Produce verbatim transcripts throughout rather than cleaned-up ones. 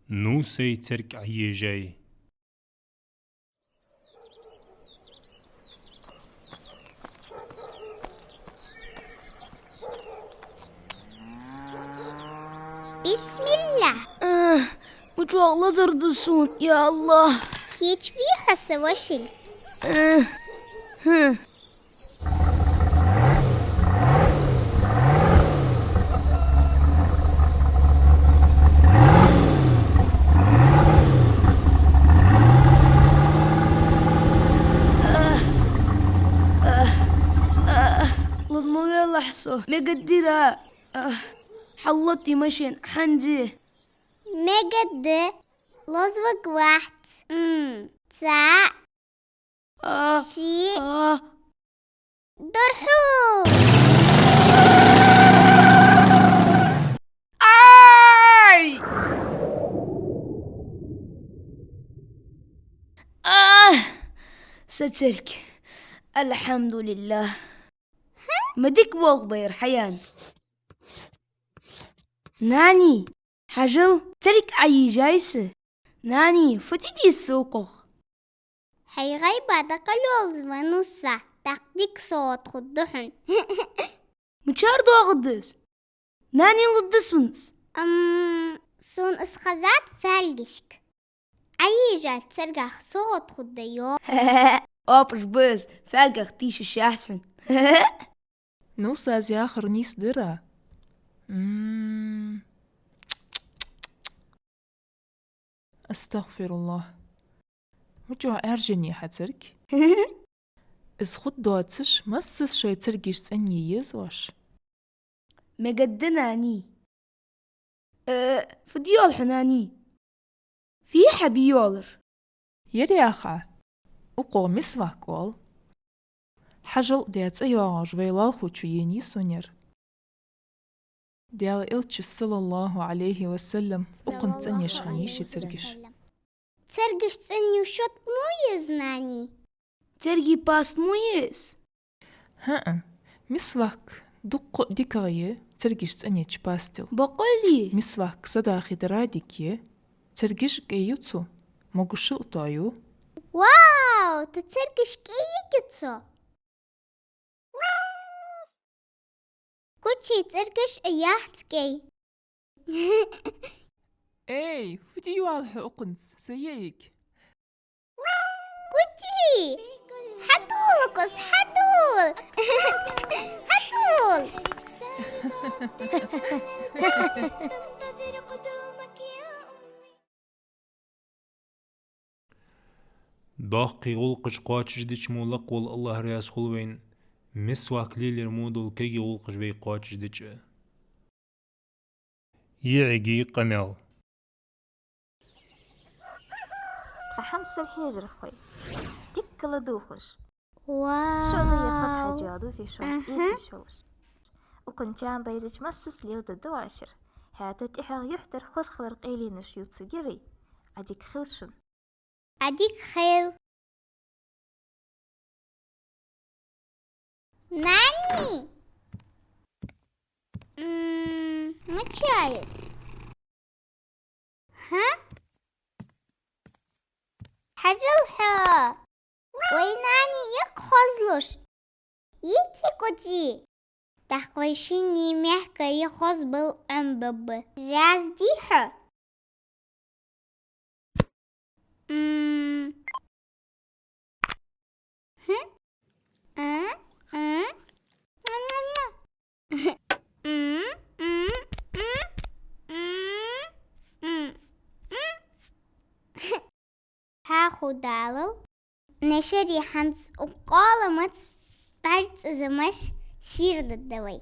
Нусай церг Ӏоежай. Бисмиллахь! Эх, мичахьа лазар да сона, я АллахӀ! Кийчвий хьо, са вошил? Эх, хм. Лаза ма велахь со, мегаргдий? Хьаллоттий машен, хӀанз. Мегаргда, лозаваргвац. М, цхьаъ. А, шиъ. А. ДурхӀу! Ай! А! Са церг. АлхьамдулиллахӀ. Ма дика болх байра хьаяьннай. Нани, хьажал, церг Ӏоежай са. Нани, фу де деза укхох? Хьай гӀайба дӀакъовла веза, Нусса, тӀаккха дика совгӀат хургда хьона. Мичара доагӀаргда из? Нанина лургда сона из. Ам, сона из хезад фаьлгашка. Ӏоежале цергах совгӀат хургда, йоах. Оапаш ба из, фаьлгах тийша шаьц хьона. Нуссас яхар нийса дий? М. АстагӀфируллахӀ. Мичахьа Ӏаьржанай хьа церг? Из хургдоацаш, массаза шоай цергаш цӀенъе еза оаш. Мегаргда, Нани. Э, фу де йоалл хьо, Нани? Фу я хьа бе йоаллар? Ер яха, укхох мисвак оал. Хьажал, даь цӀи йоагӀаш вай лоалахочо енай сона ер. Даьла Элчас, саллаллахӀу Ӏалайхи ва саллам, укхунца цӀенъеш хиннай ший цергаш. Цергаш цӀенъювш шоатта мо еза, Нани? Цергий паста мо я из? ХӀаа, мисвак дуккха а дикагӀа я цергаш цӀенъеча пастал. Бакъалла? Мисвак са даха дара дика я, цергаш кӀай ю цо, могашал а тоаю. Вау, та цергаш кӀай йига цо. Кучий цергаш а яц кӀай. Эй, фу де йоалл хьо укхунца, са йиӀиг? Кути! Хьадувла, кус, хьадувла! Хьадувла! Доккхий гӀулакхаш кхоачашдича мо лакха вола АллахӀ раьза хул вайна, мисвак лелаяр мо дола кегий гӀулакхаш вай кхоачашдича. ЙиӀига къамаьл. Тха хьамсара хьежархой, дикка ладувгӀалаш. Вау! Шо а лайя хоза хьежа йоаду фи шоаш, аха, эций шолаш. Укхун чам байзача массаза леладергда оаш ер. ХӀаьта тӀехьагӀа юхьдар хоза хилара къайленаш ювцаргья вай. Ӏадика хийла шун. Ӏадика хийла. Нани! М, мичай из? ХӀа? Хьажал хьо! Вай Нани йикъ хозлуш. Йици кути. ТӀаккха вай шинне мехка йиъ хозбал Ӏомабаргба. Раьза дий хьо? М. Хм? М, м. М, м, м, м, м, м. Хьаху далал, нашари хӀанз укх къоаламаца бӀаргацӀазамаш шийрдадда вай.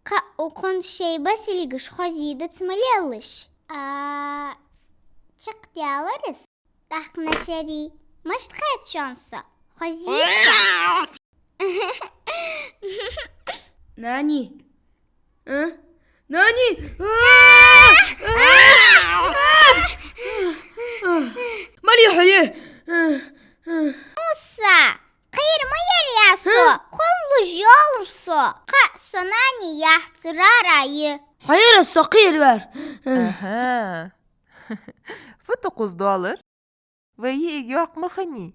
Кхы а укхун шоай басилгаш хозъе дац ма лелаш. А, чакхдаьлар из. ТӀаккха нашари, мишта хет шоана со? Хозъе со? Нани. А? Нани! А! А! А! Мари хьои! Мусса! Кхера ма яр я со! Хозлуш йолаш со! Кхы а со Нани яц, Рара я. Кхера со кхеравар. Аха. Фу да хоза доаллар? Вай йиӀиг йоккха ма хиннай.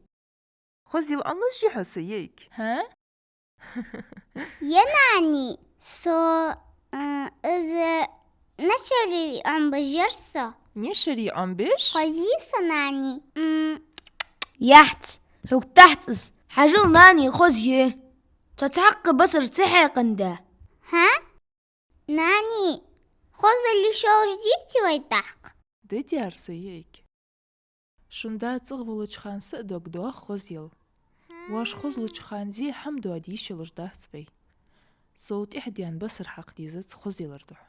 Хозъяла Ӏомадеш йий хьо, са йиӀиг? ХӀа? Я нани, со, э, из нешарий Ӏомабеш яр со. Нешарий Ӏомабеш? Хозъе со, нани. М. Яц, хьога дац из. Хьажал, нани, хозъе. Цо цхьаккха басар ца хьекхандаь. ХӀа? Нани, хозал йиш йолаш дий-те вай тӀаккха? Дадяр, са йиӀиг. Шун да цӀагӀа волча хана са а дог доах хозъяла. Воаш хозлуча хана зе хӀама доаде йиш йолаш дац вай. Сов тӀехьа даьнна басар хьакха дезац хозъялара духьа.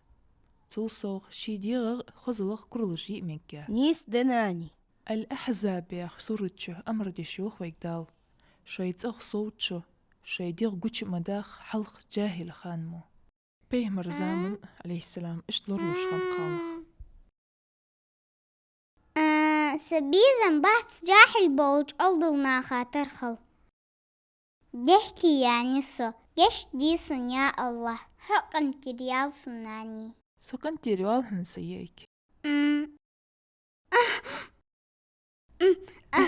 Цул совгӀа ший дегӀах а, хозалах а куралаш е а мегаргья. Нийса да, нани. Ал-Ахьзаб яхача сурата чу амар деш йоах вайга Дала: шоай цӀагӀа совцачо шоай дегӀ гуча ма даха хьалха жахӀил хана мо. Пайхамара заман, Ӏалайхиссалам, иштта лоралуш хиннаб кхалнах. А, са безам бац жахӀил болча Ӏовдал наха тархал. Дехке яьннай со, гешт де сона, я АллахӀ, хьо къинтӀера ял сона, нани. Со къинтӀера йоал хьона, са йиӀиг. М. М, а.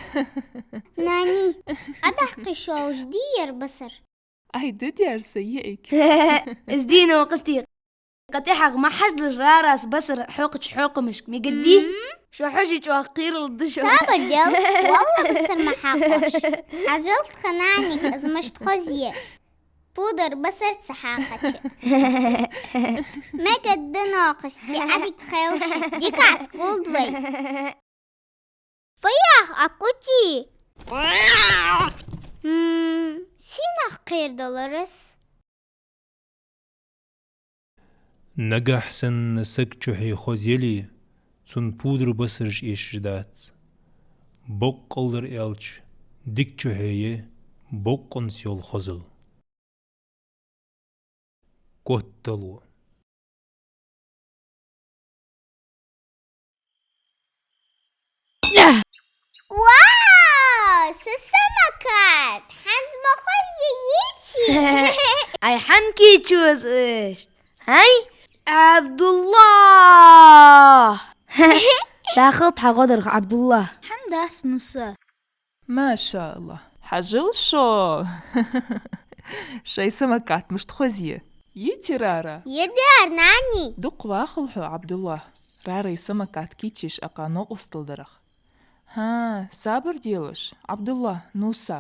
Нани, Ӏодаккха йиш йолаш дий ер басар? Ай, дадяр, са йиӀиг. Из дийнахьа къасте. Кхы тӀехьагӀа ма хьажалаш Рарас басар хьокхача хьокхамашка, мегаргдий? Мгм. Шо хьожача чӀоагӀа кхералургда шо. Сабар де, валлахӀи, басар ма хьокхаш. Хьажал тха нанега, из мишта хозъе. Пудар басар ца хьакхача. Мегаргда нокхаш, те Ӏадика хилча, дикаца гулда вай. Фу яхар, аккучи? М, сенах кхерадалар из? Нагахь санна саг чухье хозъяле, цунна пудар басараш эшаш дац. Боккъалдар аьлча, дика чухье я боккъонца йола хозал. Коттало. Вау, са самокат! ХӀанз ма хозъе, йий-те? Ай, хӀана кийчо аз иштта? ХӀай, Ӏабдуллахь! Сагот хьа гӀодарах, Ӏабдуллахь. ХӀама дац, Нуса. МашаАллахӀ, хьажал шо! Шоай самокат мишта хозъе? Йий-те, Рара? Йий, дадяр, нани. Дукха вахалва хьо, Ӏабдуллахь, Рарай самокат кийчъеш акха новкъостал дарах. ХӀа, сабар делаш, Ӏабдуллахь, Нуса,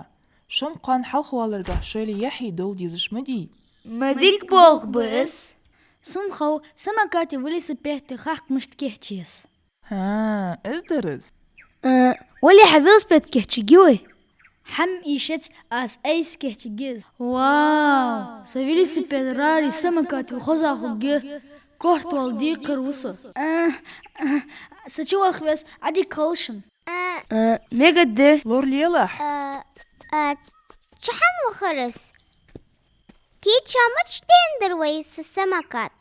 шо-м кхоана хьалхаваларгахьа шоайла яхьий довла дезаш ма дий. Ма дика болх ба из. Сона хов, самокате велосипеде хахка мишта кийчъе еза. ХӀа, из дар из. Э, вале, хьа велосипед кийчъергья вай? ХӀама эшац, аз айса кийчъергья из. Вау! Са велосипед Рарай самокател хоза хургья, корта вала декхаргва со. Э, э, со чувахаве, Ӏадика хилда шун. Э, мегаргда. Лоралелахь. Э, э, чухьа вахар из? Кийча мича деннадар вай са самокат?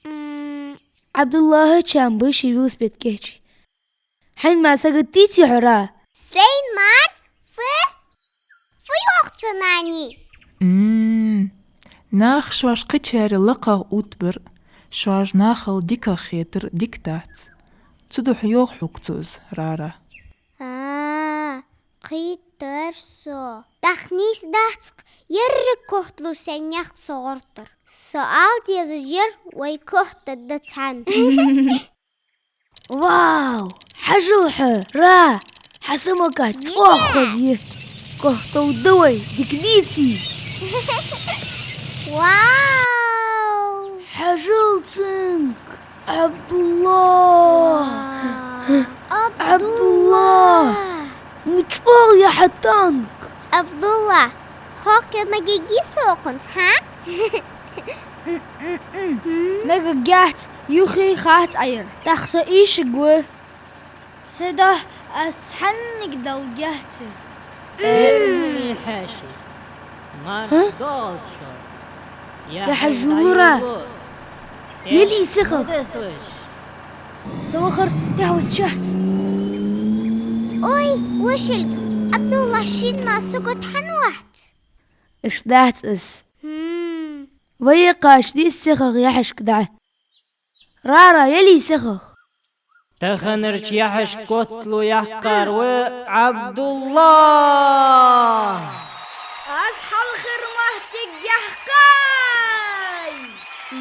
М. Ӏабдуллахьа чам ба ший велосипед кийчъе. Хьайна мара сагот дий-те хьо, Ра? Сайна мара? Фу? Фу йоах цо, нани? М. Нах шоаш кхычарех лакхагӀа оттабар, шоаш нахал дикагӀа хетар дика дац. Цудухьа йоах хьога цо из, Рара. А, кхийттар со. ТӀаккха нийса дац-кх, еррига коттало сайна яхар со гӀертар. Со ала дезаш яр вай котта да цхьана. Вау! Хьажал хьо, Ра! Хьа самокат чӀоагӀа хозъе. Котта да вай, дика деций? Вау! Хьажал цунга! Ӏабдуллахь! Вау! Ӏабдуллахь! Ма чӀоагӀа я хьа танк! Ӏабдуллахь, хьокхе мегаргьий со укхунца, хӀа? М-м-м. Мегаргьяц, юххе хац Ӏа ер. ТӀаккха со эшаргва. Са духьа аз цхьаннега даларгьяц ер. М. Э, хьаьший. Марш доагӀалда шо. Я хьажал, Ра. Ели сиха. Со вахар тӀехьа вац шац. Ой, вошилг, Ӏабдуллахь, шийна мара сагот хӀана вац? Иштта дац из. Хм. Вай кхача деза сихагӀа яхьашка дӀа. Рара, яле сихагӀа. Таханарча яхьаш котало яьккхар ва Ӏабдуллахь. Аз хьалхара моттиг яьккхай.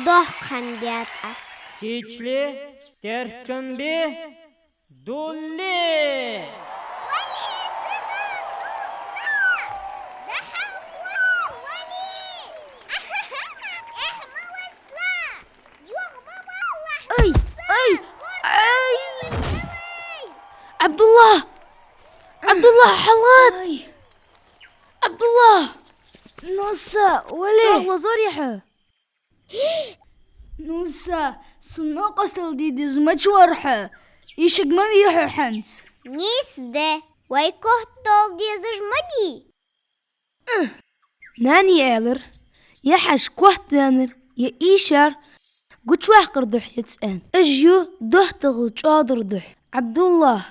Доккха хӀама даьд Ӏа. Кийчле, теркам бе, дулле. Вали, сиха, дусса, дахьал хьо, вали. Эхь ма васла. Ай, ай, ай! Ӏабдуллахь! Ӏабдуллахь, хьалгӀатта! Ай! Ӏабдуллахь! Нусса, вали! ЧӀоагӀа лазар я хьо? Нусса, сона новкъостал де дезаш ма вар хьо. Ишиг ма вий хьо хӀанз. Нийса да, вай котало дезаш ма дий. Нани аьлар: «Яхьаш котваьннар, е ийшар гучаваккхар духьа я цӀен. Уж ю доттагӀал чӀоагӀдар духьа». Ӏабдуллахь,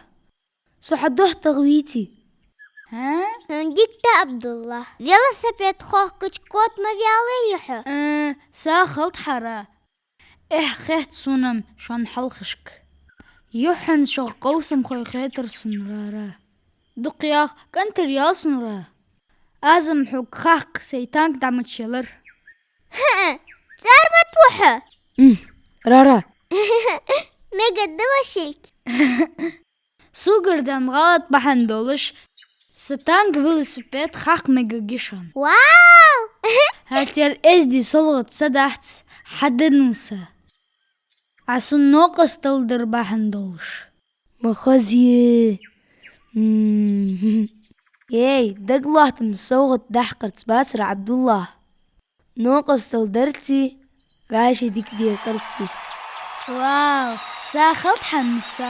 со хьа доттагӀа веций? ХӀа? ХӀана дика да, Ӏабдуллахь. Велосипед хохкача котваьннаваларий хьо? Э, сагӀа хилда хьа, Ра. Эхь хет сона шун хьалхашка. Юххьанца шух къовсам хой хетар сона, Рара. Дукха яха кӀантар ял сона, Ра. Аз-м хьога хьакха сай танк дӀа мича ялар. ХӀаа, цӀармат ва хьо? М, Рара. Мегаргда вошилг. Согара даьнна гӀалат бахьан долаш, са танк, велосипед хьакха мегаргья шун. Вау! ХӀаьта ер эздий совгӀат са дац, хьа да, Нусса. Ӏа сона новкъостал дар бахьан долаш. Ма хоза я. М. Эй, дагалоаттам совгӀат даккхарца бацар, Ӏабдуллахь. Новкъостал дарций, вӀаший дика декъарций. Вау, сагӀа хилда хьа, Нусса.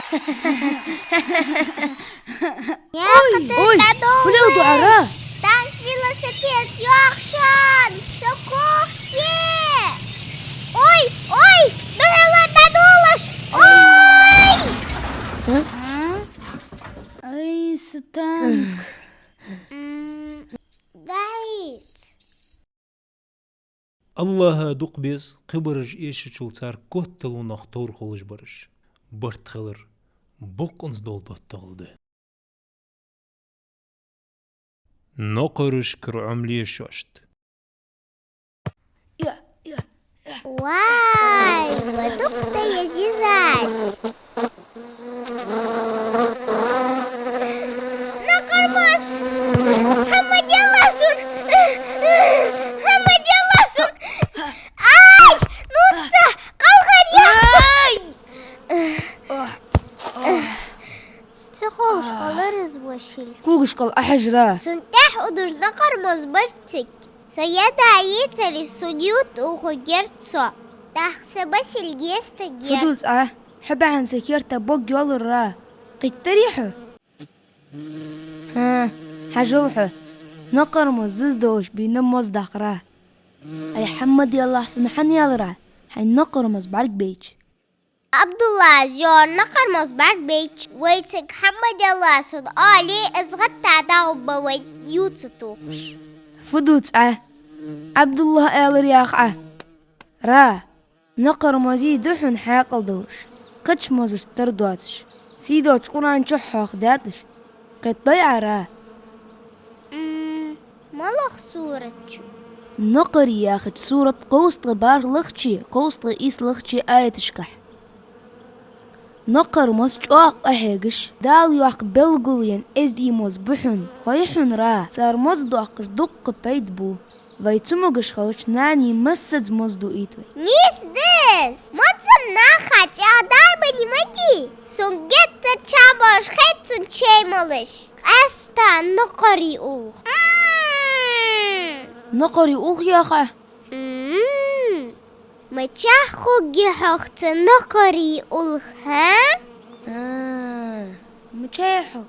Ой, ой, хӀана леладу Ӏа, Ра? Танк, велосипед йоагӀа шоана, со кохте. Ой, ой, духьала дӀадолаш. Ой! А? Ай, са танк. М, дайц. Аллахӏа дукха беза, кхыбараш эшачул цар котталонах товр хулаш бараш. Барт хилар боккъонца дола доттагӀал да. Нокхарашкара Ӏомале шоашта. Вай, ва дукха да езизаш! Нокхармоз! Хьамма делла сона! Хьамма делла сона! Ай! Нусса! Кхалхар яхь! Ай! Ца ховш хилар из, вошилг. Когаш кӀал Ӏохьажа. Сона тӀехьа удаш нокхармоз бар цига. Со яда йицари сона ювц ухо герз цо. ТӀаккха са басилг естагер. Фу дувц Ӏа? Хьо бахьан са керта бог йоаллар, Ра. Кхийттарий хьо? ХӀаа, хьажал хьо. Нокхармоз зиза долаш бийна моз даккха, Ра. Ай, Хьамма делла сона, хьан ялара, хьай нокхармоз бӀаргабайча. Ӏабдуллахӏа йола нокхармоз бӀаргабайча, вай цига Хьамма делла сона оале, из гӀатта дӀагӀоргба вай ювца тохаш. Фу дувц Ӏа? Ӏабдуллахӏа аьлар яха Ӏа. Ра, нокхармоз дий хьона хьаькъал долаш, кхыча мозашта тара доацаш, сийдолча Къуръан чу хьоахадаьдаш, кхетадой Ӏа, Ра? М, малагӀа сурат чу? Нокхарий яхача сурата кховзткъеи бархӀлагӀчеи, кховзткъеи ийслагӀчеи аяташкахь. Нокхармоз чӀоагӀа къахьегаш, Дала йоккха белгалъенна эздий моз ба хьона, хой хьона, Ра, цар моз доаккхаш дуккха пайда бу. Вай цамогаш хилча, нани массаза моз дуийт вай. Нийса да из! Моцам наха чӀоагӀа дарбане ма дий! Сона геттара чам болаш хет цун чай малаш. Къаьстта нокхарий улх. М. Нокхарий улх яха? М. Мичахьа хургья хьох цу нокхарий улха, хӀа? А, мичахьа хьох?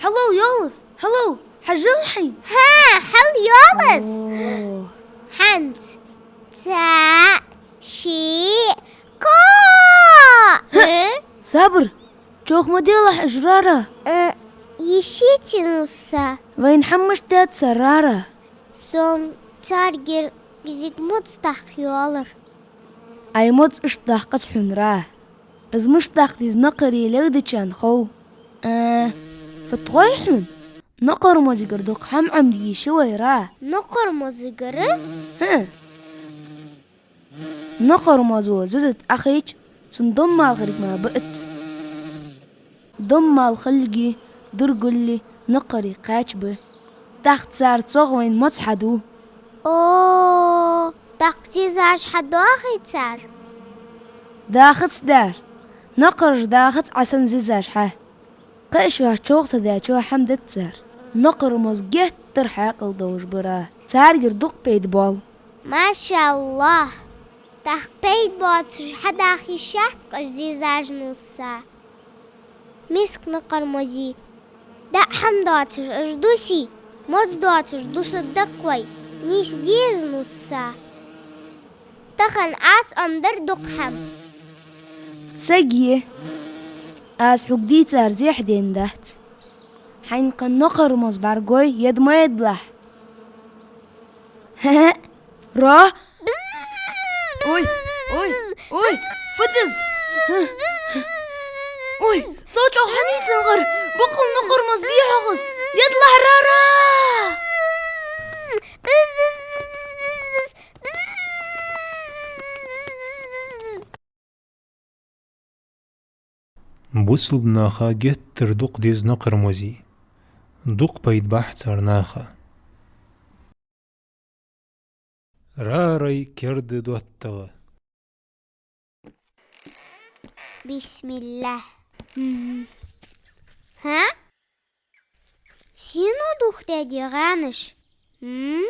Хьалол йолаш, хьалол, хьажал хьайна. ХӀаа, хьал йолаш. О. ХӀанз. Цхьаъ, шиъ, кхоъ. Хьа, сабар, чӀоагӀа ма делахь уж, Рара. Э, йишийча, Нусса. Вайна хӀамаш даьд цар, Рара. Сона царгара кӀезига моз даккха йоаллар. Ай, моз иштта даккхац хьона, Ра. Из мишта даккха деза накхаре лелдачарна хов. Э, фу тхой хьона? Накхармозигара дукха хӀама Ӏомаде йиш я вай, Ра. Накхармозигара? ХӀа. Накхармозо зиза тӀа Ӏохайча, цун доммалхарг ма бац. Доммалхалги, дургали накхаре кхаьча ба. ТӀаккха цар цӀогӀа вайна моз хьаду. О, тӀаккха зизаш хьадоахий цар? Дахац, Даьра. Накхараш дахац Ӏа санна зизаш хьа. Кхы а шоаш чӀоагӀа ца даьча хӀама дац цар. Накхармоз геттара хьаькъал долаш ба, Ра. Царгара дукха пайда боал. Машаллахь! ТӀаккха пайда боацаш хьадаха йиш яц-кх уж зизаш нус а. Миска накхармози. ДӀа хӀама доацаш уж дусий, моз доацаш дусаргда-кх вай, нийса деза нус а. Тахан аз Ӏомадар дукха хӀама. Саг е, аз хьога дийцар зехьа ден дац. Хьайна кхы накхармоз бӀаргагой, еда ма едалахь. Ра? Ой, ой, ой, фу да из? Ой, со чӀоагӀа хьанийцан гӀар, бакъал накхармоз бий хьогӀ из. Едалахь, Ра, Ра! Бусалба наха геттара дукха деза накхармози. Дукха пайда бахь цар наха. Рарай керда доттагӀа. Бисмиллахь. Мгм. ХӀа? Сино духьа даьд е гӀанаш? М?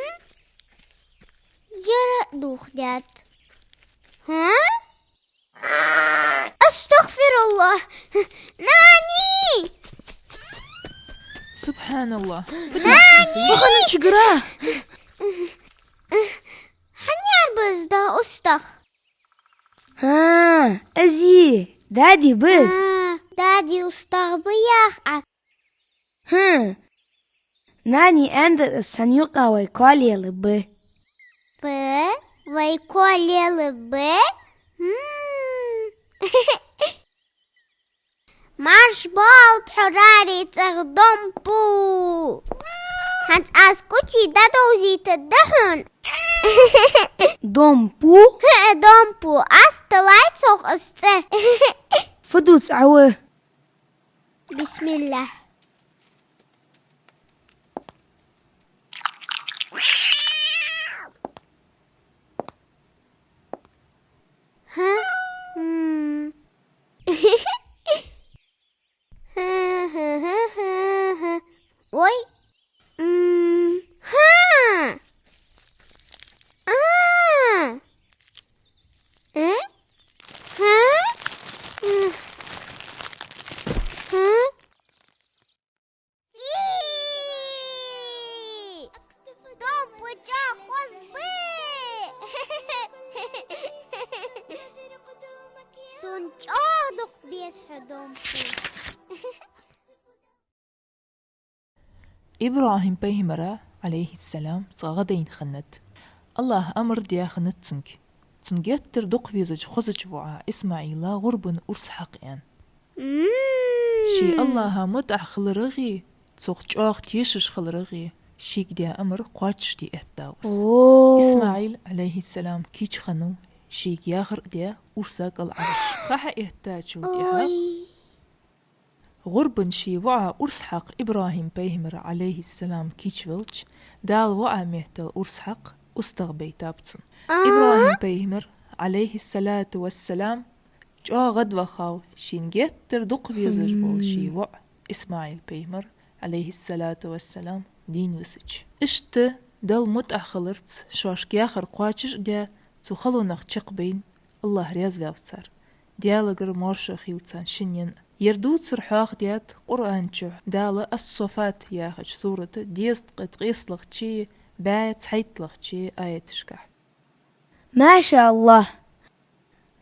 Яра духьа даьд. ХӀа? Астагфируллахь! Нани! Субханаллахь! Нани! Бахана чугара! Хьан яр ба из, да устагӀа? ХӀа, из е, дади ба из. ХӀа, дади устагӀа ба яхаш Ӏа. ХӀа. Нани аьннадар, из цхьан юкъа вай коа лелаб. Ба, вай коа лелаб? Хм. Марша боалаб хьо, Рари, цӀагӀа Домпу. ХӀанз аз кучи дӀадовзийтаргда хьона. Домпу? ХӀа, Домпу. Аз тиллай цох из цӀи. Фу ду цӀи ва? Бисмиллахь. Ха? М. Ой. М. Ха. А. Э? Ха? М. Ха? И! Домпу чӀоагӀа хоза ба! Сона чӀоагӀа дукха беза хьо, Домпу. ИбрахӀим пайхамара, Ӏалайхиссалам, цкъа гӀа дайна хиннад. АллахӀа амар даь хиннад цунга. Цунна геттара дукха везача хозача воӀа ИсмаӀила гӀурбан урс хьакха аьнна. М. Ше АллахӀа мутӀахь хиларах а, цох чӀоагӀа тешаш хиларах а, шийга даь амар кхоачашде эттав из. О. ИсмаӀил, Ӏалайхиссалам, кийча хиннав, шийга яхар а даь, урса кӀал Ӏараш. Ха хьаэттачул тӀехьагӀа. Ой. ГӀурбан ший воӀа урс хьакха ИбрахӀим пайхамар, Ӏалайхиссалам, кийчвелча, Дала воӀа меттел урс хьакха устагӀа байтаб цунна. Ага. ИбрахӀим пайхамар, Ӏалайхиссалату вассалам, чӀоагӀа гӀадвахав, шийна геттара дукха везаш вола ший воӀ ИсмаӀил пайхамар, Ӏалайхиссалату вассалам, дийна висача. Иштта Далла мутӀахь хиларца шоашка яхар кхоачаш а даь, цу халонах чакхбайна, АллахӀ раьза ваьв цар. Даьлагара моаршо хийла царна шиннена а. Ер дувцар хьоахадаьд Къуръан чу Дала Ас-Саффат яхача сурата дезткъе ткъестлагӀчеи бӀаь цхьайтталагӀчеи аяташка. Маша АллахӀ!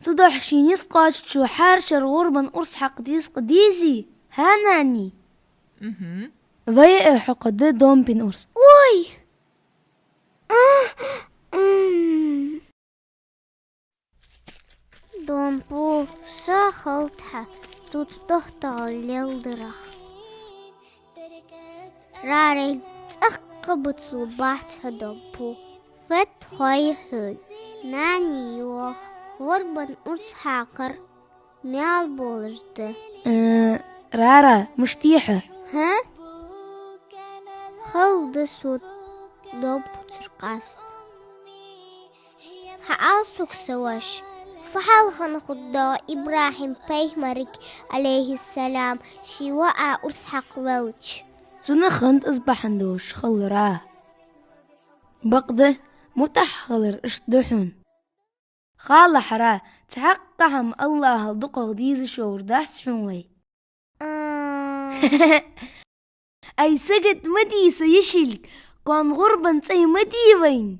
Цудухьа ший низ кхоачачо хӀара шера гӀурбан урс хьакха деза-кх дезий, хӀа, Нани? Мгм. Вай а хьокхаргда Домпин урс. Ой! А, м. Домпу, са халтӀа, цуц тохтал лелдарах. Рарай, цӀаккха бицлу бац хьо, Домпу. Фатхьа хой хьона, нани йоах, гӀурбан урс хьакхар маьл болаш да. Э, Рара, мишта я хьо? ХӀа? Хала да со, Домпу, цур къаста. Хьаала сога, са воша, фу хьал хинна хургдоагӀа ИбрахӀим пайхамарга, Ӏалайхиссалам, ший воӀа урс хьакха велча? Цунах хиннад из бахьан долаш хала, Рара. Бакъда, мутӀахьа хилар иштта да хьона. Хала хьара, цхьаккха хӀама АллахӀал дукхагӀа дезаш йолаш дац хьона вай. Ай, сагот ма де, са йишилг, кхоана гӀурбан цӀай ма де вайна.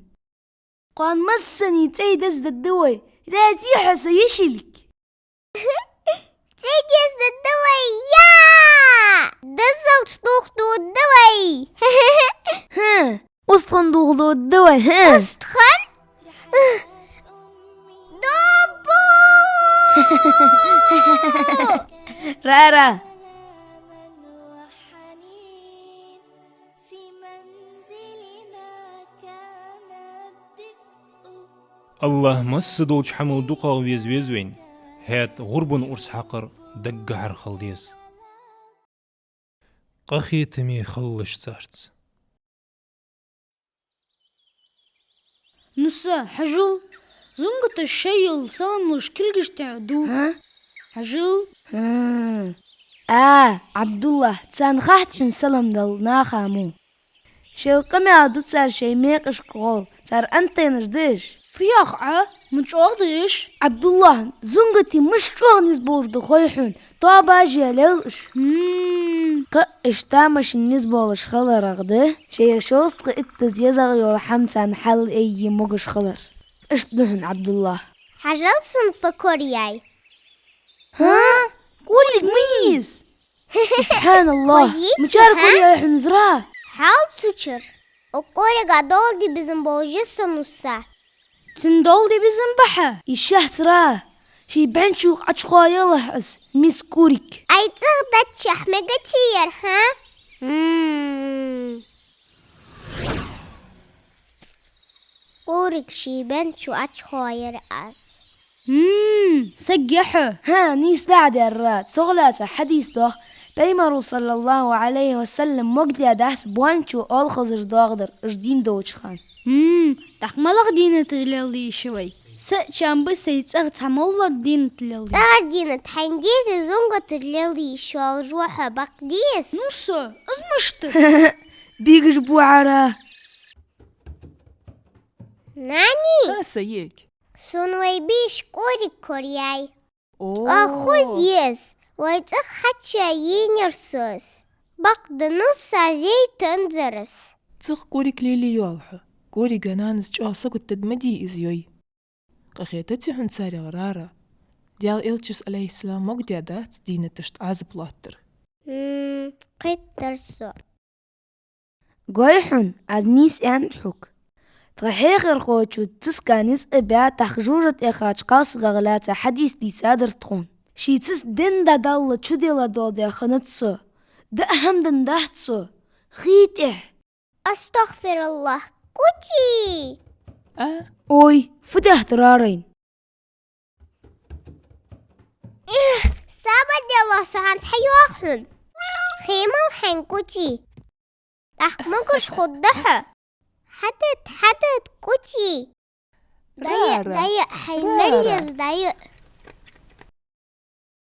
Кхоана массане цӀай дездергда вай. Раьзий хьо, са йишилг? ЦӀай дездергда вай, я! Дезалца дохадергда вай. ХӀа, устагӀа дохадергда вай, хӀа? УстагӀа? Домпу! Рара! АллахӀ массадолча хӀамал дукхагӀа веза веза вайна, хӀаьта гӀурбан урс хьакхар даггахьара хила деза. Къахетаме халлаш царца. Ну са, хьажал, зунгаташ шоайла салам луш кулгаш тӀа ду. ХӀа? Хьажал. ХӀа. А, Ӏабдуллахь, царна хац хьона салам дала наха мо. Шоайла къамаьл ду цар шоай мекъашка гӀолла, цар антеннаш да уж. Фу йоах Ӏа, ма чӀоагӀа да уж. Ӏабдуллахь, зунгатий мишта чӀоагӀа низ болаш да хой хьона, тоабаш а лел уж. ХӀм. Кхы а уж тамашийна низ болаш хиларах да шоай шовзткъеи иттаза езагӀа йола хӀама царна хьалъайе могаш хилар. Иштта да хьона, Ӏабдуллахь. Хьажал, сона фу кораяьй. ХӀа? КӀориг ма я из? СубхьаналлахӀ. Хоза яц, мичара, хӀа, кораяьй хьона из, Рара? Хьал цу чура. Укх кӀорига доал де безам болаш я со, ну са. Цун доал де безам ба хьа? Из шахьцара. Ший бӀен чу Ӏочухоаялахь из, миска кӀориг. Ай, цӀагӀа даччахь мега тиер, хӀа? М. КӀориг ший бӀен чу Ӏочухоаяр аз. М, саг я хьо. ХӀа, нийса дӀадаьр, Рара. Цох лаьца хьадис доагӀа, Пайхамаро, саллаллахӀу Ӏалайхи ва саллам, могадаьдац бӀен чу оалхазар доагӀадар, уж дийна долча хана. М, тӀаккха малагӀа дийнаташ леладе йиш я вай? Са чам ба сай цӀагӀа цхьа моллагӀа дийнат леладе. ЦӀагӀара дийнат хьайна деза, зунгаташ леладе йиш йолаш ва хьо, бакъ деза? Ну са, из мишта? Бегаш ба Ӏара. Нани? А, са йиӀиг. Сона вай беш кӀориг кораяьй. О. ЧӀоагӀа хоза я из. Вай цӀагӀа хьачуяь енаяр со из. Бакъда, ну са, зейтанзар из. ЦӀагӀа кӀориг лелае йоалл хьо. КӀорига нанас чӀоагӀа сагот дергда ма дий из, йой. Къахетаций хьона царех, Рара? Даьла элчас, Ӏалайхиссалам, могадаьдац дийнаташта Ӏазап лоаттар. М, кхийтар со. Гой хьона, аз нийса аьннад хьога. Тха хьехархочо циска низ а баь, тӀаккха жожагӀате яхача кхалсагах лаьца хьадис дийцадар тхона. Ший циска ден дӀадалла чуделла дола даь хиннад со. Даа хӀама денна дац со. Хий тӀехьа. АстагӀфируллахӀ, кӀоти! А? Ой, фу даьд Рарайна? Эх, сабар де, Аллахь, со хӀанз хьайоах хьона. Хий мала хьайна, кӀоти. ТӀаккха могаш хургда хьо. Хьадат, хьадат, кӀоти. ДӀаяа, Рара, дӀаяа, хьай, Рара, мел еза дӀаяа.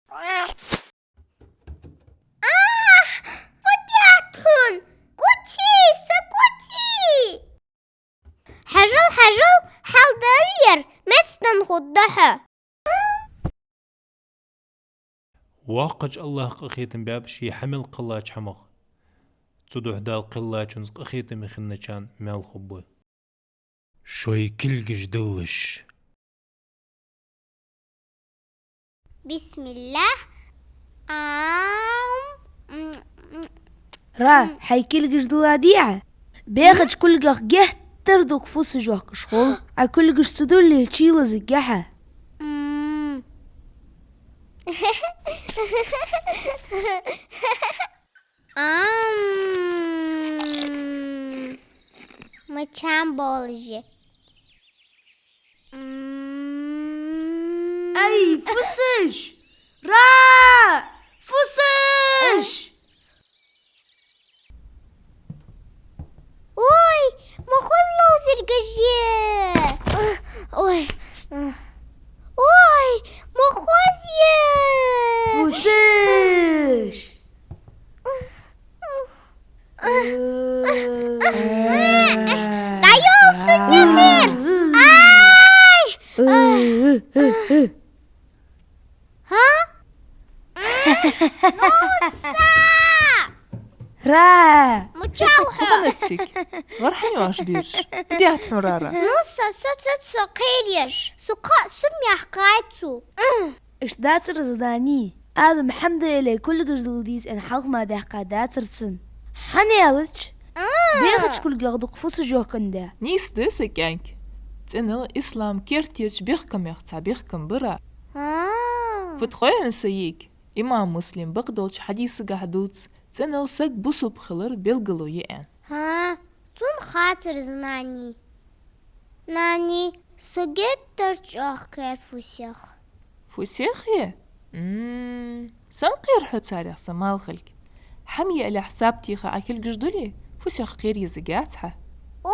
Ах, фу даьд хьона? КӀоти, са кӀоти! Хьажал, хьажал, хьал даллера, меца денна хургда хьо. Воккхача Аллахӏа къахетам баьб ший хьа мел кхеллача хӀамах. Цудухьа Дала кхеллачунца къахетаме хинначарна маьл хургба. Шоай кулгаш диллалаш. Бисмиллахь. Ам, м, м. Ра, м, хьай кулгаш дилладий Ӏа? Бехача кулгах геттара дукха фусаш йоаккхаш хул. Ӏа кулгаш ца дилле, чуйилла езаргья Ӏа. М, Ам, мича болаш я? М. Ай, фусаш! Ра! Фусаш! Ой, ма хоза ловзаргаш я! Ой, ой, ма хоза я! Фусаш! ДӀайола сона нехир! Ай! ХӀа? Нуса! Ра! Мичав хьо? Ханаттик. Вархьан йоаш бирш. Де атхьун, Рара? Нуса, со цаца кхераш. Сукха сум яхкайцу. Ишта дацар задани. Аз Мухьаммад Эле кулгаш дала деза аьнна хьалха ма даьккха дацар цун. Хьан ялач? А. Бехача кулгех дукха фусаш йохкан да. Нийса да са кӀаьнк. ЦӀенал ислам кертерча бехкамех цхьа бехкам бар. А. Фуд хой хьона са йиӀиг? Имам Муслим бакъдолча хьадисагахь дувц, цӀенал саг бусалба хилар белгало я аьнна. ХӀа, цун хацар знани. Нани, со геттара чӀоагӀа кхер фусех. Фусех е? М, сенна кхер хьо царех, са малхалг? ХӀама яалехь саб тийха Ӏа кулгаш дуле, фусех кхер езаргьяц хьа. О,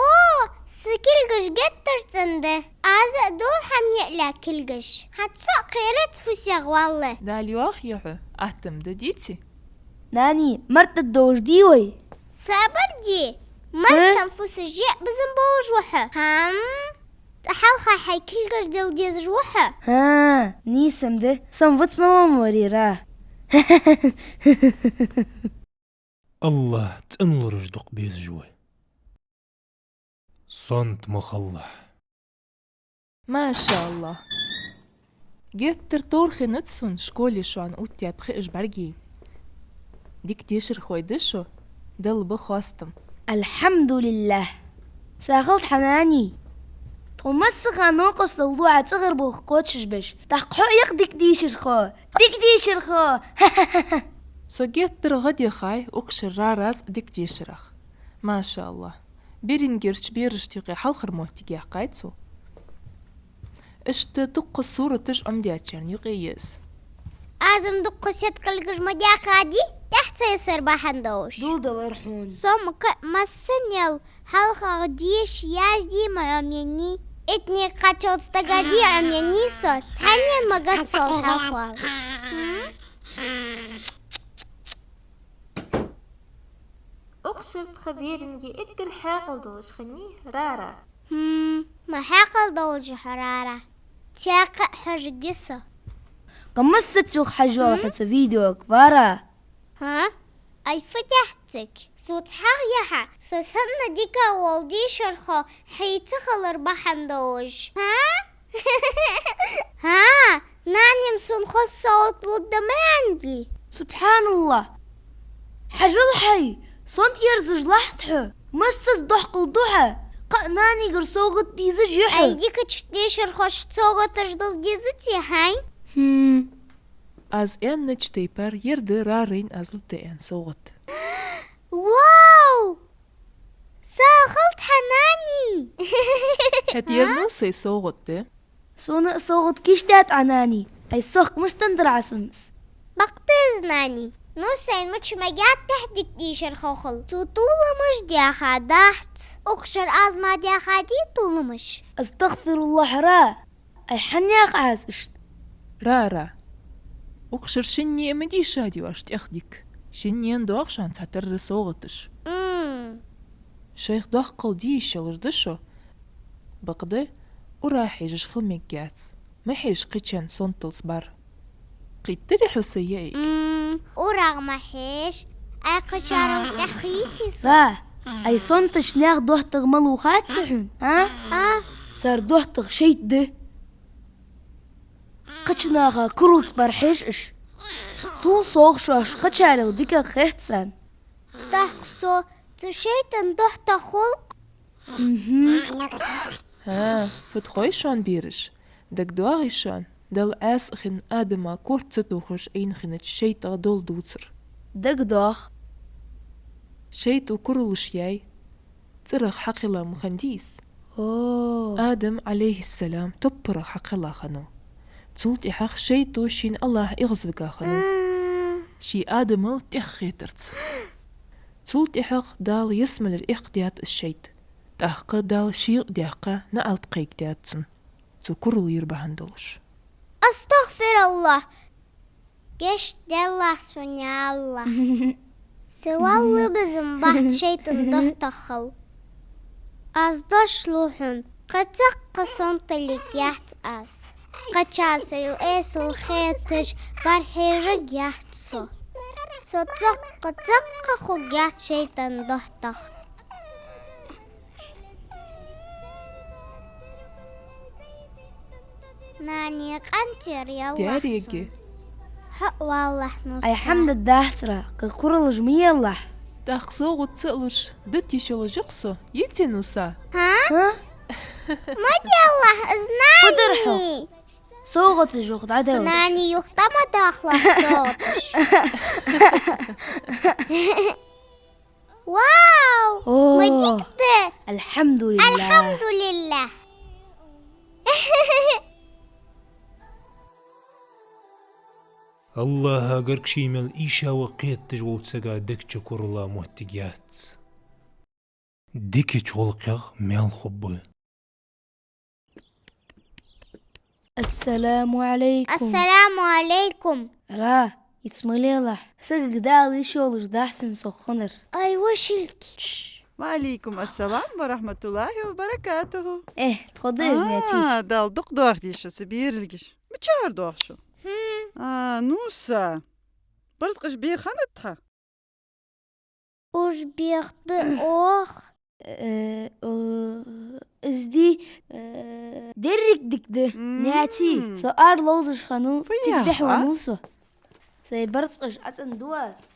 са кулгаш геттара цӀена да. Аз а дул хӀама яалехь кулгаш. Хьа цо кхерац фусех, валлахӀи. Дала йоахае хьо, аттам да дийци. Нани, март тӀадовш дий вай? Сабар де. Мартан фусаш е безам болаш ва хьо. ХӀам. ТӀа хьалха хьай кулгаш дала дезаш ва хьо. ХӀа, нийса да. Со-м вац ма ван варера. АллахӀ цӀенлураш дукха безаш вай. Сонта ма хилалахь. МашаАллахӀ. Геттара товр хиннад сона школе шоана оттаяь пхиъаш бӀаргий. Дика дешархой да шо, Далла ба хоастам. АлхьамдулиллахӀ. Сагот хьа, Нани. Тхо массахана новкъостал ду Ӏа цӀагӀара болх кхоачашбеш. ТӀаккха хьо а я-кх дика дешархо. Дика дешархо. Со геттара гӀадъяхай укх шера Рарас дика дешарах. МашаАллахӀ. Берингерча берашта юкъе хьалхара моттиг яьккхай цо. Иштта дуккха сураташ Ӏомадаьчарна юкъе я из. Аз-м дуккха сеткалгаш ма даьккхадий, тӀехьа ца йисар бахьан долаш. Дулдалар хьона. Со-м кхы а массанел хьалхагӀа деша, язде ма Ӏомаеннай. Итт никъ кхаччалца дагардий Ӏомаеннай со, цхьаннена ма гатсол хьалхавала. Укх шера тха беринге эггара хьаькъал долаш хиннай Рара. ХӀм, ма хьаькъал долаш я хьо, Рара. Цхьаккха а хьожаргья со. Къамассаца юха хьажа йоал хьо цу видеога, Рара. ХӀа? Ай, фу тӀехьциг? Со цхьаккха яхьа, со санна дика вола дешархо хьо ца хилар бахьан долаш. ХӀа? ХӀа, Нани-м сона хоза совгӀат лургда ма аьннадий. СубхьаналлахӀ! Хьажал хьай, сонта ерзаш лахьт хьо, массаза дохкал ду хьа, кхы а Нанигара совгӀат дезаш я хьо. Ай, дикача дешархошта совгӀаташ дала дезаций хьай? ХӀм. Аз аьннача тайпара ер да Рарайна аз лургда аьнна совгӀат. Вау! Сагот хьа, Нани! ХӀаьта ер Нусай совгӀат да. Сона а совгӀат кийчдаьд Ӏа, Нани. Ай, сох мишта дар Ӏа сона из? Бакъда из, Нани. Нусайна мича магад тӀехьа дика дешархо хила. Цо толамаш даьха дац. Укх шера аз ма даьхадий толамаш. АстагӀфируллахӀ, Ра. Ай, хӀана яьккхай Ӏа из иштта? Рара. Укх шера шинне а ма дешадий оаш тӀех дика. Шиннена доагӀа шоана цхьатарра совгӀаташ. М. Шоайх дохкал де йиш йолаш да шо. Бакъда, урагӀ хьежаш хила мегаргьяц. Ма хьежа кхычарна сонталца бӀарг. Кхийттарий хьо са йиӀиг? М, урагӀ ма хьежа. Ай, кхычарел тӀехьа хийций со? Ра, ай, сонтача наьха доттагӀа малув хаций хьона, а? А? Цар доттагӀа шайтӀа да. Кхыча наха куралца бӀарг хьеж уж. Цул совгӀа шоаш кхычарел дикагӀа хет царна. ТӀаккха со цу шайтӀан доттагӀа хул-кх? Мгм. ХӀа, фуд хой шоана, бераш? ДагадоагӀий шоана, Далла Ӏаьса хинна Адама корта ца тохаш Ӏийна хиннача шайтӀа дола дувцар? Дагадох. ШайтӀо куралаш яьй, цӀерах хьакхелла ма хиннадий из. О. Адам, Ӏалайхиссалам, топпарах хьакхелла хиннав. Цул тӀехьагӀа шайтӀо шийна АллахӀ эгӀазвига хиннав, ший Адамал тӀех хетарца. Цул тӀехьагӀа Дала ялсмалера эккхадаьд из шайтӀа. ТӀаккха Дала ший юкъе даьккха наӀалт кхайкадаьд цунна, цо курал йир бахьан долаш. АстагӀфируллахӀ! Гешт делахь сона, я АллахӀ. Са валла безам бац шайтӀан дохьтах хила. Аз дош лу хьона, кхы цхьаккха сонталиг яц аз. Кхыча сайл эсала хеташ, бархӀежаргьяц со. Со цхьаккха, цхьаккха хургьяц шайтӀан дохьтах. Нани, къинтӀера яллахь сона. Хьо валлахь, Нуса. Ай, хӀама дадахьара, кхы куралаш ма елахь. ТӀаккха совгӀат ца луш, дита йиш йолаш я-кх со, йиций, Нуса? ХӀа? ХӀа? Ма делахь из, Нани! СовгӀаташ юха дӀадала. Нани, юха тӀа ма дахалахь совгӀаташ. Вау! О! Ма дика да! АлхьамдулиллахӀ! АлхьамдулиллахӀ! АллахӀа гарга ший мел ийша ва кхеташ волча сага дег чу курала моттиг яц. Дикача гӀулакхех мел хургба. Ассаламу Ӏалайкум. Ассаламу Ӏалайкум. Ра, йиц ма лелахь. Сагага Дала йиш йолаш дахьа сона со хиннар. Ай, вашилг. Ва Ӏалайкум ассалам ва рахьматуллахӀи ва баракатухӀу. Э, тхо дежнети. А, Дала дукха доахадеш са бералгаш. Мичара доахаш? Хм. А, Нуса. Барзкъаш беханат хьа? Уж бех да оаха. Э, э, из ди, э, деррига дика да. Мм. Неци, со ара ловзаш хиннав, цига бихьа венав со. Сай барзкъаш ӀацӀенду аз.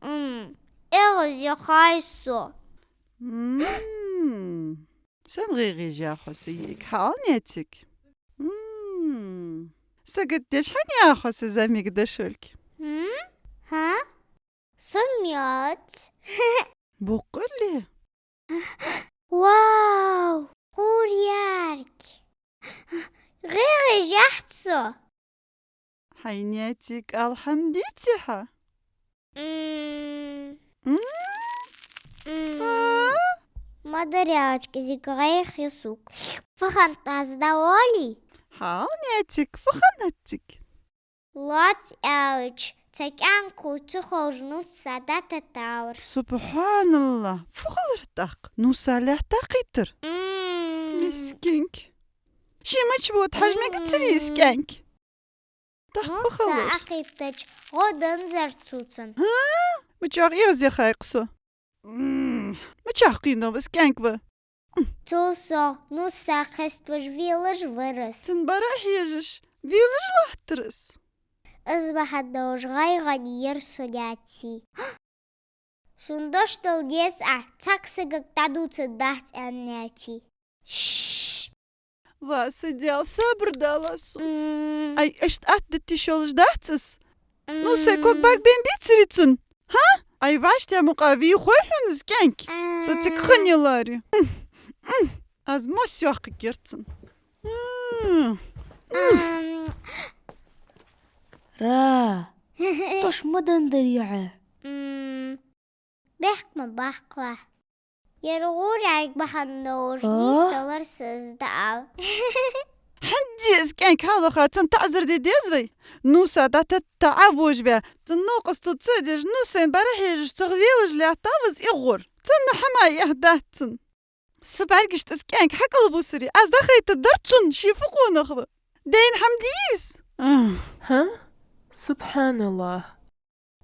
М, эгӀазъяхай со. М. Сен гӀайгӀа еш я хьо са йиӀиг, хьаала, Нецик? М. Сагатдеш хьанна я хьо са зӀамига дошуьлг? М? ХӀа? Со меца. Боккъала? Вау! Гур ярк! ГӀайгӀа еш яц со. Хьай, Нецик, алхьамдици хьа? М. М? М. А? Ма дарьялчка зиг гӀайгӀа я сога. Фу хиннад аз, доволий? Хьаала, Нецик, фу хиннад цига? Лоаца аьлча, цхьа кӀаьнк ва ца ховш Нуса дӀатеттавар. СубхьаналлахӀ, фу хилар тӀаккха? Нуса лаьтта кхийттар? М. Мискинк. Ше мича вода хьажа мегацарий из кӀаьнк? ТӀаккха фу хилар? Нуса Ӏокхийттача, гӀо данзар цо цунна. ХӀа? Мичахьа эгӀазъяхай-кх со? М, мичахьа кхийнав из кӀаьнк ва? Цул совгӀа Нуса кхеставеш велаш вар из. Цунна бӀарахьежаш велаш латтар из. Из бахьан долаш гӀайгӀане яр со, Неци. Сона дош дала деза Ӏа, цхьаккха сагага дӀадувцаргдац аьнна, Неци. Шш! Ва са Даьла, сабар далахь сона. М. Ай, иштта атта дита йиш йолаш дац из? М. Нусай ког бӀаргабайна бецарий цунна? ХӀа? Ай, вӀаштӀехьа мукъагӀа вий хой хьона из кӀаьнк? Со цига хинна яларе. М, м. Аз мос йоаккхаргьяр цунна. М. Ам. Ра. Дош ма дандарий Ӏа. М. Бехк ма баккхалахь. Ер гӀур ярк бахьан долаш, а? Нийсдалар са из дӀаала. ХӀанз из кӀаьнк хьалаха цунна таӀазар де деза вай? Нуса дӀатетта Ӏовожаваь, цун новкъостал ца деш, Нусайна бӀарахьежаш цох велаш лаьттав из эгӀагӀур. Цунна хӀама яхьа дац цунна. Са бӀаргашта из кӀаьнк хьакӀалвусаре, аз дӀахайтаргдар цунна, ше фу къонах ва. Дайна хӀама дий из? ХӀа? СубхьаналлахӀ.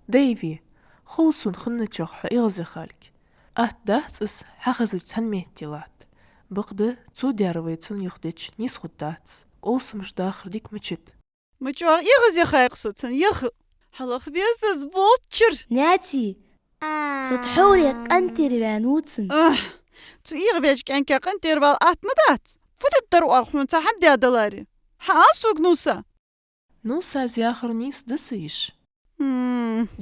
Даьви, хов сона хинначох хьо эгӀазъяхалга. Атта дац из, хьахезача цхьан метте латта. Бакъда, цо даьр вай цунна юхадича нийса хургдац. Къовсамаш дахар дика мичад. Мичахьа эгӀазъяхай-кх со цунна, яха. Хьалха веза из, волччар! Неци! А. Со тхьовра къинтӀера ваьннав цунна. Ах, цу эгӀавеча кӀаьнка къинтӀера вала атта ма дац. Фу дергдар оаха хьона цхьа хӀама даь даларе? Хьаала сога, Нуса. Нусас яхар нийса да са йиша.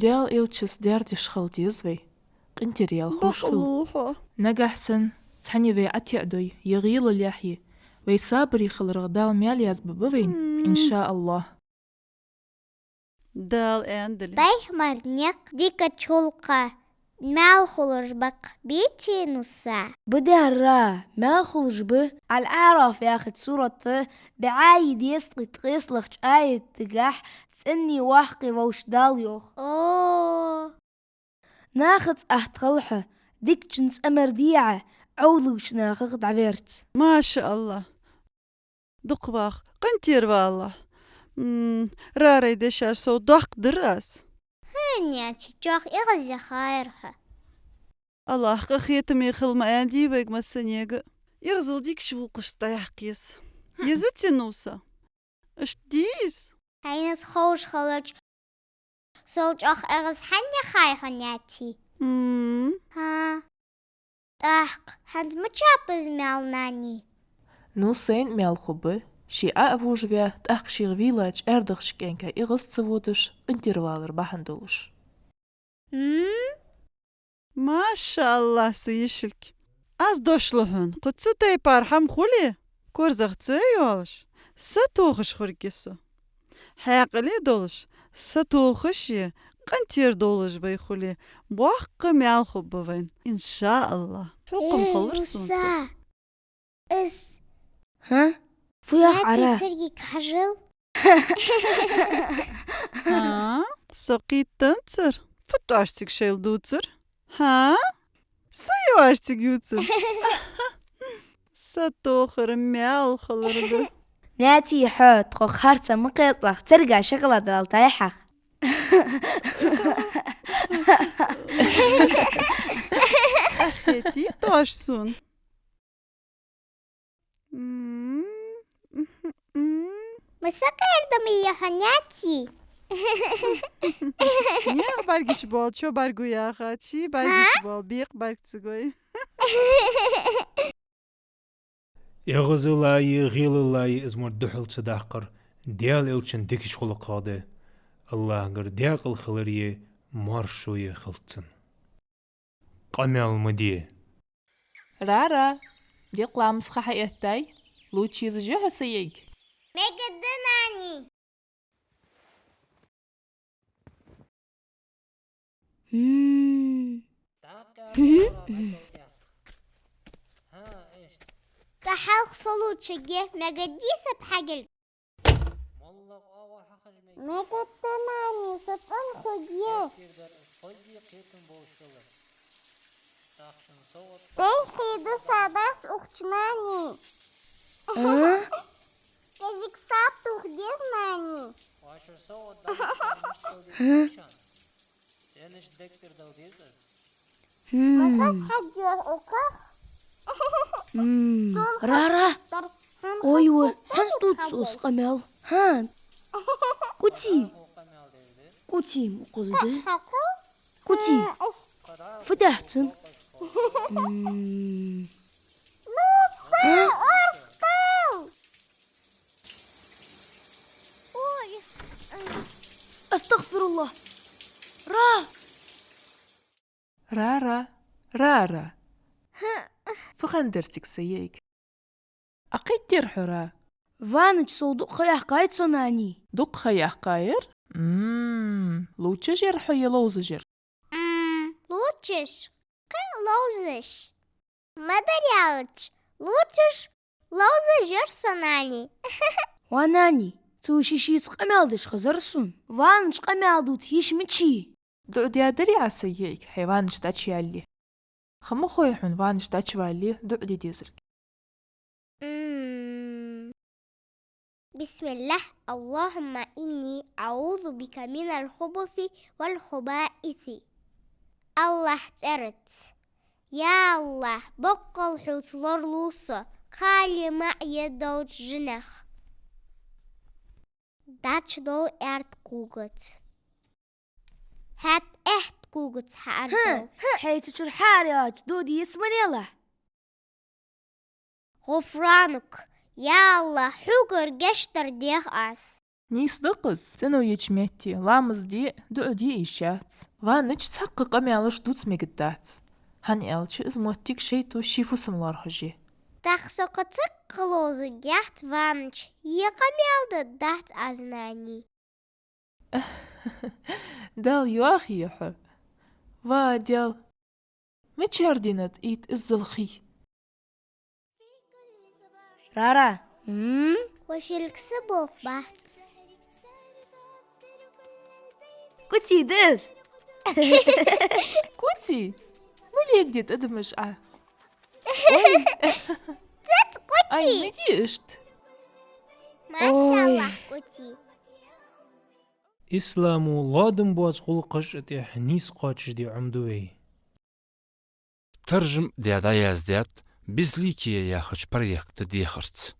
Даьла элчас дердиш хила деза вай. КъинтӀера яла ховш хила. Нагахь санна цхьанне вай ӀотеӀадой, е гӀийла лехье, вай сабаре хиларах Дала маьл язбергба вайна, иншааллахӀ. Дала аьннадале. Пайхамара никъ дикача гӀулакха маьл хулаш ба-кх, бийций, Нуса? Ба, дера, маьл хулаш ба. Аль-АӀраф яхача сурата бӀаьи дезткъеи ткъестлагӀча аятагахь цӀенне воккха волча Дала йоах. О! Нахаца атта хилалахь, дикачун цӀа мара дехьа, Ӏовдалча нахах дӀаверза. МашааллахӀ. Дукха ваха, къинтӀера ва АллахӀ. М, Рарай дешаш сов доккха дир аз. ХӀа, Няти, чӀоагӀа эгӀазъяхар хьа. АллахӀ къахетаме хила ма аьннадий вайга массанега. ЭгӀазал дикача гӀулакхашца дӀаяккха еза. Езаций, Нуса? Иштта дий из? Хьайна из ховш хилча, сол чӀоагӀа эгӀаз хӀана яхай хьо, Няти? М. ХӀа. ТӀаккха хӀанз мичаб из маьл, нани? Нусайна маьл хургба, ше Ӏо а вужаваь, тӀаккха шийх вийлача аьрдагӀча кӀаьнка эгӀаз ца водаш, къинтӀера валар бахьан долаш. М? МашааллахӀ, са йишилг. Аз дош лу хьона, кхы цу тайпара хӀама хуле, корзагӀца йолаш, сатохаш хургья со. Хьаькъале долаш, сатохаш е къинтӀера долаш вай хуле, боккха маьл хургба вайна, иншааллахӀ. Хьукам хилар сона цох. Из. ХӀа? Фу яхар Ӏа? Цергиг хьажал. ХӀа? Со кхийттанзар? Фу тоаш цига шоайла дувцар? ХӀа? Са йоаш цига ювцар? Сатохар маьл хилар да. Няти, хьо тхох харцахьа ма кхеталахь, цергах шоколад ала тайхьах. Ахетий тоаш сона. М, м, м. Масса къердам я хьа, Няти? Нех бӀаргаш боал, чо бӀаргу яха, чий бӀаргаш боал, бекъа бӀарг ца гой. ЭгӀазаллеи гӀийлаллеи из мо духьал ца даккхар Даьла элчан дикача гӀулакхах да, АллахӀагара даькъала хилар е маршо е хилац цун. Къамаьл ма де. Рара, декъа ламаз ха хьаэттай, лувча езаш я хьо, са йиӀиг? Мегаргда, нани. М. ЦӀа хьалха со лувчаргья, мегаргдий са бӀаргал? Мегаргда, нани, со цӀенхургья. ТӀехье да са дац укх чу, нани. А? КӀезига саб тоха деза, нани. М. Рара. Ой, ва, хӀанз дувц цо укхаза къамаьл? ХӀа. Куций? Куций ма укхаза да. Куций. Фу даьд цун? М. ХӀа? Ой. АстагӀфируллахӀ. Ра! Ра, ра, ра, ра. Фу хиннадар цига, са йиӀиг? Ӏа кхийттар хьо, Ра? Ваннача сов дукха ха яьккхай цо, нани. Дукха ха яьккхаяр? М, лувчаш яр хьо е ловзаш яр? М, лувчаш. Кхы ловзаш. Ма дарра аьлча, лувчаш, ловзаш яр со, нани. Ва, нани, цо ший-шийца къамаьл деш хезар сона. Ваннача къамаьл дувца йиш мичай? ДуӀа даьдарий Ӏа, са йиӀиг, хьай ваннача дӀачуяле? Ха ма хой хьона, ваннача дӀачувале дуӀа де дезилга. М. بسم الله، اللهم إني أعوذ بك من الخبث والخبائث. АллахӀа цӀерца. Я АллахӀ, боккъал хьоца лоралу со кхалеи маӀеи долча жинех. ДӀачудовла аьрда когаца. ХӀаьта аьтта когаца хьаарадовла. ХӀа, хьайца чура хьаара яьлча, дӀадувца ма лелахь. غفرانك, я АллахӀ, хьогара гешт дар дех аз. Нийса да-кх из, цӀено еча метте ламаз де, дуӀа де йиш яц. Ваннача цхьаккха къамаьлаш дувца мегаргдац, хӀана аьлча из моттиг шайтӀо ший фусам лоархӀаш я. ТӀаккха со кхы цхьаккха ловзаргьяц ваннача, е къамаьл дергдац аз нанна. Дала йоахае хьо. Ва Даьла, мичара дийнат ийт иззал хий? Рара. М? Вошилкса болх бац. Куци да из? Куци? Ма леладе тӀадамаш Ӏа. Ой. Цец Куци. Ай, ма де иштта. Машаллахь, Куци. Исламо лоадам боаца гӀулакхаш а тӀехьа нийса кхоачашде Ӏомаду вай. Таржам даь дӀаяздаьд «Безликие» яхача проекта дехарца.